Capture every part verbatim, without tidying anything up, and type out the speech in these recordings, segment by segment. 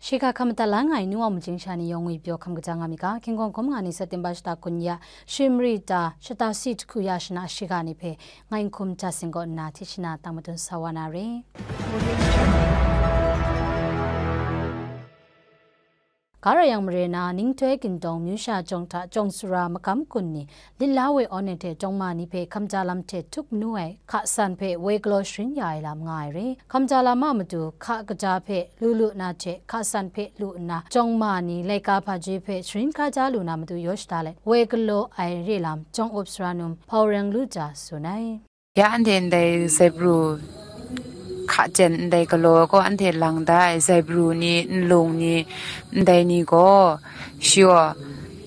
Shiga hkam madat la nga ai nu wa majing sha ni yawng ngwi pyaw hkam kaja nga mi ga, King Kong hkawm nga ni September shata hkun ya, shi mari ta, shata si jahku ya shana shiga ni hpe, ngai Nhkum Jat Sing kaw nna hti shana tang madun sa wa na re. Ga rai yang mare na, Ningtoi Gindawng Myu Sha Jawng hta Jawng Sara magam gun ni, Lit la we awn ai hte jawng ma ni hpe hkamja lam hte htup manu ai hka san hpe woi galaw sharin ya ai lam nga ai re. Hkamja lam a matu hka kaja hpe lu lu na hte hka san hpe lu nna, jawng ma ni laika hpaji hpe sharin hkaja lu na matu yaw shada let, woi galaw ai re lam, jawng up sara num Hpau Reng Lu Ja tsun ai. Ya anhte ndai zaibru hka jen ndai galaw gaw anhte lang da ai zaibru ni, nlung ni, ndai ni gaw, shi gaw,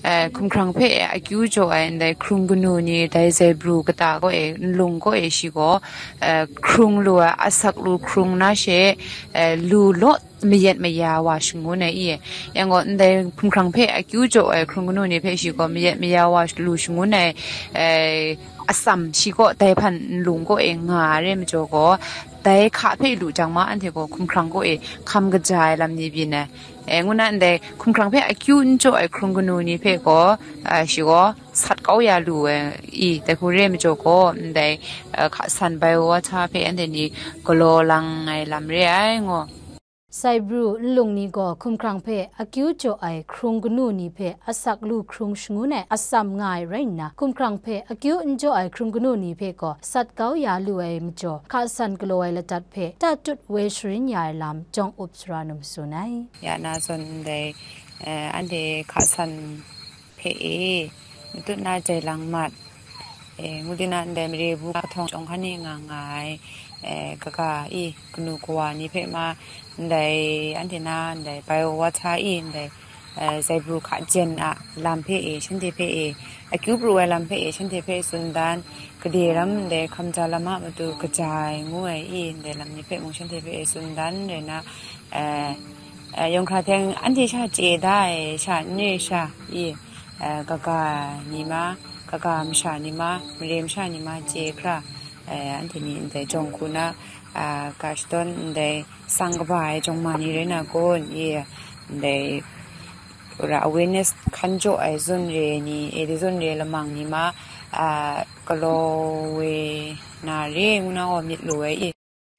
eh, hkumhkrang hpe akyu jaw ai ndai hkrung kanu ni, dai zaibru kata gaw e, nlung gaw e, shi gaw, eh, hkrung lu ai, asak lu hkrung na she, eh, lu law mayat maya wa shangun ai i, yang gaw ndai hkumhkrang hpe akyu jaw ai hkrung kanu ni hpe shi gaw mayat maya wa lu shangun ai, eh, atsam shi gaw dai hpan nlung gaw e nga ai re majaw gaw, dai hka hpe lu jang ma, anhte gaw hkumhkrang gaw e hkam kaja ai lam ni byin ai. E, ngu na ndai hkumhkrang hpe akyu n jaw ai hkrung kanu ni hpe gaw, a, shi gaw sat kau ya lu ai i, dai hku re majaw gaw, ndai, a, hka san bai wa hta hpe anhte ni galaw lang ai lam re ai, ngu. Zaibru nlung ni gaw hkumhkrang hpe akyu jaw ai hkrung kanu ni hpe asak lu hkrung shangun ai atsam nga ai rai nna, hkumhkrang hpe akyu n jaw ai hkrung kanu ni hpe gaw sat kau ya lu ai majaw, hka san galaw ai ladat hpe tatut woi sharin ya ai lam, jawng up sara num tsun ai. Ya na zawn ndai, eh, anhte hka san hpe e, matut na jai lang mat, e, ngu di na ndai mare bu kahtawng chyawm hkan e nga nga ai, e, kaga i, kanu kawa ni hpe ma, ndai anhte na ndai bai wa hta i, ndai, e, zaibru hka jen a lam hpe e, shanhte hpe e, akyu pru ai lam hpe e, shanhte hpe tsun dan, gade ram ndai hkamja lam a matu kaja ai ngu ai i, ndai lam ni hpe mung shanhte hpe e tsun dan rai na, e, e, yawng hkra hte anhte sha chye da ai sha, n re sha i, e, kaga ni ma, kaga masha ni ma, mare masha ni ma chye hkra, e, anhte ni ndai jawng hku na, a, ga shadawn ndai sang kaba ai jawng ma ni rai na kun i, ndai ra awareness hkan jaw ai zawn re ni, e, de zawn re lamang ni ma, a, galaw we na re ngu na gaw myit lu ai i.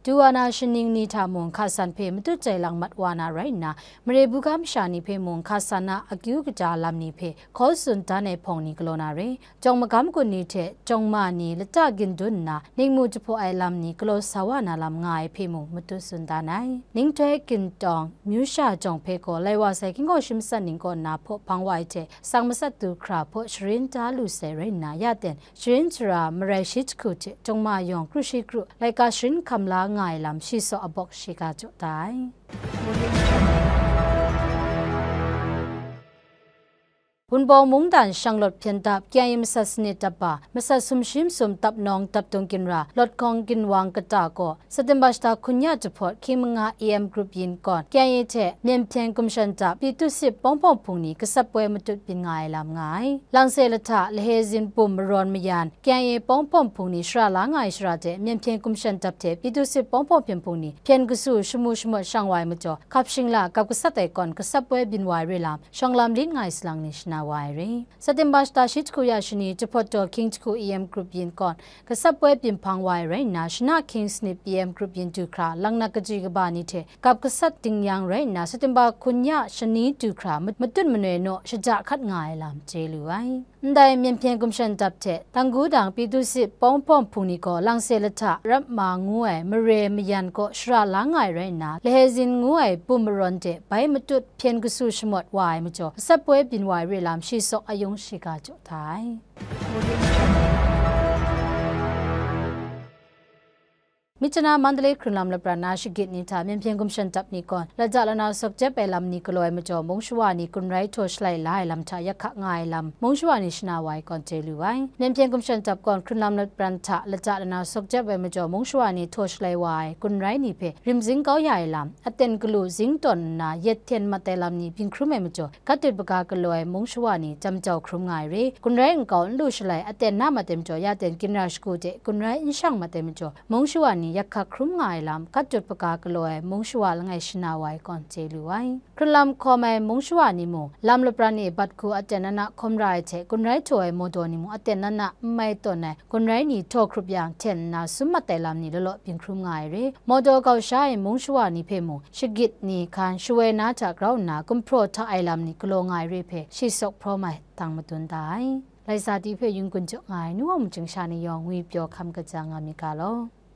Du wa na shaning ni hta mung hka san hpe matut jai lang mat wa na rai nna, mare buga masha ni hpe mung hka san a akyu kata lam ni hpe hkaw tsun dan ai hpawng ni galaw na re. Jawng magam gun ni hte jawng ma ni lata gindun nna, ningmu jahpaw ai lam ni galaw sa wa na lam nga ai hpe mung matut tsun dan ai. Ningtoi Gindawng Myu Sha Jawng hpe gaw lai wa sai hkying gaw shi matsat ning kaw nna hpaw hpang wa ai hte, sang matsat du hkra hpaw sharin da lu sai rai nna, ya ten sharin shara marai shi jahku hte jawng ma yawng kru shi kru laika sharin hkam la nga ai lam shi saw abawk shiga jaw da ai. Wunpawng mungdan shanglawt hpyen dap, K I A masat sanit dap ba, masat sumshi masum dap nawng dap dung ginra, Lawt Hkawng ginwang kata gaw, September shata hkun ya jahpawt, hkying manga A M group yin kawn, K I A hte Myen Hpyen Gumshan Dap, Pyithu Sit Pawng Hpawng Hpung ni gasat poi matut byin nga ai lam nga ai. Langse lahta, Lahezin Bum Marawn Mayan, K I A Pawng Hpawng Hpung ni shara la nga ai shara de, Myen Hpyen Gumshan Dap hte Pyithu Sit Pawng Hpawng Hpyen Hpung ni hpyen kasu shamu shamawt shang wa ai majaw, hkap shingla gap gasat ai kawn gasat poi byin wa ai re lam, shawng lam lit nga ai salang ni shana wa ai re. September shata shi jahku ya shani, jahpawt daw hkying jahku A M group yin kawn, gasat poi byin hpang wa ai rai nna, shana hkying sanit P M group yin du hkra, langnak kaji kaba ni hte gap gasat ding yang rai nna, September hkun ya shani du hkra, mat-, matut manoi naw shaja hkat nga ai lam chye lu ai. Ndai Myen Hpyen Gumshan Dap hte, Tanggudang Pyithu Sit Pawng Hpawng Hpung ni gaw, Langse lahta, Rapma ngu ai mare mayan kaw shara la nga ai rai nna, Lahezin ngu ai bum marawn de bai matut hpyen kasu shamawt wa ai majaw, gasat poi byin wa ai re lam shi saw ayung shiga jaw da ai. Myitkyina Mandalay hkrunlam lapran na shagit ni hta Myen Hpyen Gumshan Dap ni gawn, lata lanau sawk jep ai lam ni galaw ai majaw, mung shawa ni gun rai htaw shalai la ai lam hta yak hka nga ai lam, mung shawa ni shana wa ai kawn chye lu ai. Myen Hpyen Gumshan Dap gawn, hkrunlam lapran hta lata lanau sawk jep ai majaw, mung shawa ni htaw shalai wa ai gun rai ni hpe rimzing kau ya ai lam, aten galu zing tawn nna yet hten mat ai lam ni byin hkrum ai majaw, gat dut baga galaw ai mung shawa ni jam jau hkrum nga ai re. Gun rai nkau n lu shalai aten na mat ai majaw, ya ten ginra shagu de gun rai n shang mat ai majaw, mung shawa ni yak hkak hkrum nga ai lam, kat dut paga galaw ai mung shawa langai shana wa ai kawn chye lu ai. Hkrunlam hkawm ai mung shawa ni mung, lam lapran e bat hku aten ana hkawm ra ai hte, gun rai htaw ai mawdaw ni mung aten ana n mai tawn ai gun rai ni htaw hkrup yang hten nna sum mat ai lam ni law law byin hkrum nga ai re. Mawdaw kau sha ai mung shawa ni hpe mung, shagit ni hkan shawoi na hta grau nna gumhpraw hta ai lam ni galaw nga ai re hpe shi sawk hprawm ai dang madun da ai. Laisa ti hpe yun gun jaw nga ai nu wa mung chying sha ni yawng ngwi pyaw hkam kaja nga mi ga law.